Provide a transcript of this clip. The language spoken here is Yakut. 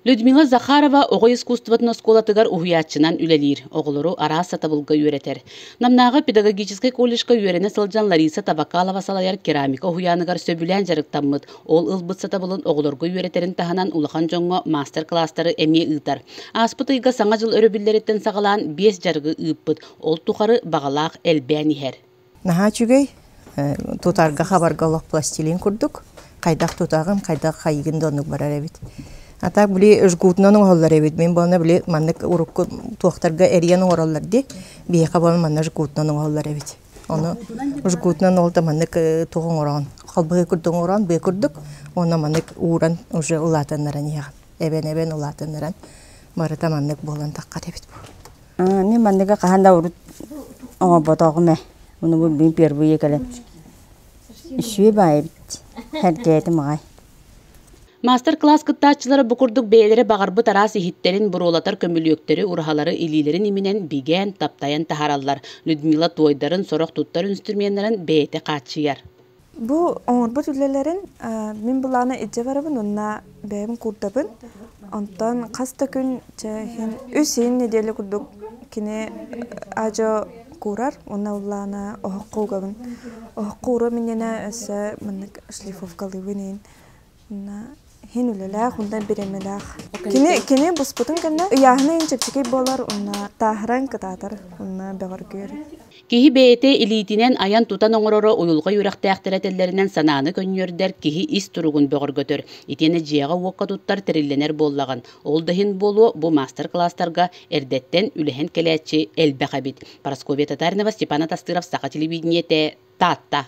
Людмила Захарова оҕо искусствотын оскуолатыгар уһуйааччынан үлэлиир, оҕолору араас сатабылга үөрэтэр. Намнааҕы педагогическай колледжка үөрэнэ сылдьан Лариса Табакалова салайар керамика уһуйааныгар сөбүлээн дьарыктаммыт. Ол ылбыт сатабылын оҕолорго үөрэтэрин таһынан улахан дьоҥҥо маастар-кылаастары эмиэ ыытар. Ааспыт ыйга Саҥа дьыл өрөбүллэриттэн саҕалаан биэс дьарыгы ыыппыт. Ол тухары баҕалаах элбээн иһэр. Наһаа үчүгэй, тутарга хабарга олох пластилин курдук, хайдах тутаҕын, хайдах хайыгын да оннук барар эбит. А так били жгутунан оҥоһуллар эбит. Мин буолна били маннык урукку туохтарга эрийэн оҥороллор дии. Биһиэхэ буолан манна жгутунан оҥоһуллар эбит. Ону жгутунан ол да маннык туох оҥороон, халбаһыы курдук оҥороон, быа курдук, уонна маннык ууран уже улаатыннаран иһэҕин. Эбэн-эбэн улаатыннаран барыта маннык буолан таххар эбит бу. Мин манныга хаһан да урут оҥорботоҕум ээ. Ону бу мин первые кэлэн үсүө баайбыт сэргээтим аҕай. Маастар-кылаас кыттааччылара бу курдук бэйэлэрэ баҕарбыт араас иһиттэрин, буруолатар көмүлүөктэри, ураһалары илиилэрин иминэн бигээн, таптайан таһаараллар. Людмила туойдарын, сорох туттар инструменнарын бэйэтэ хааччыйар. Бу оҥорбут үлэлэрин мин былаана илдьэ барабын уонна бэйэм куурдабын. Онтон хас да күн чэ иһин үс иһин нэдиэлэ курдук кини аадьа куурар уонна былаана оһоххо угабын. Оһоххо ууруом иннинэ өссө маннык шлифовкалыыбын иһин. Иһин үлэлээх уонна бириэмэлээх. Кини кини буспутун кэннэ ыйааһына иһин чэпчэки буолар уонна тааһыран кытаатар уонна бөҕөргүүр. Киһи бэйэтэ илиитинэн айан-тутан оҥороро уйулҕа үөрэхтээхтэрэ этэллэринэн санааны көнньүөрдэр, киһи ис туругун бөҕөргөтөр. Итиэннэ дьиэҕэ-уокка туттар тэриллэнэр буоллаҕын. Ол да иһин буолуо, бу маастар-кылаастарга эрдэттэн үлэһэн кэлээччи элбэх эбит. Парасковья Татаринова, Степан Атастыров, Саха телевидениетэ, Таатта.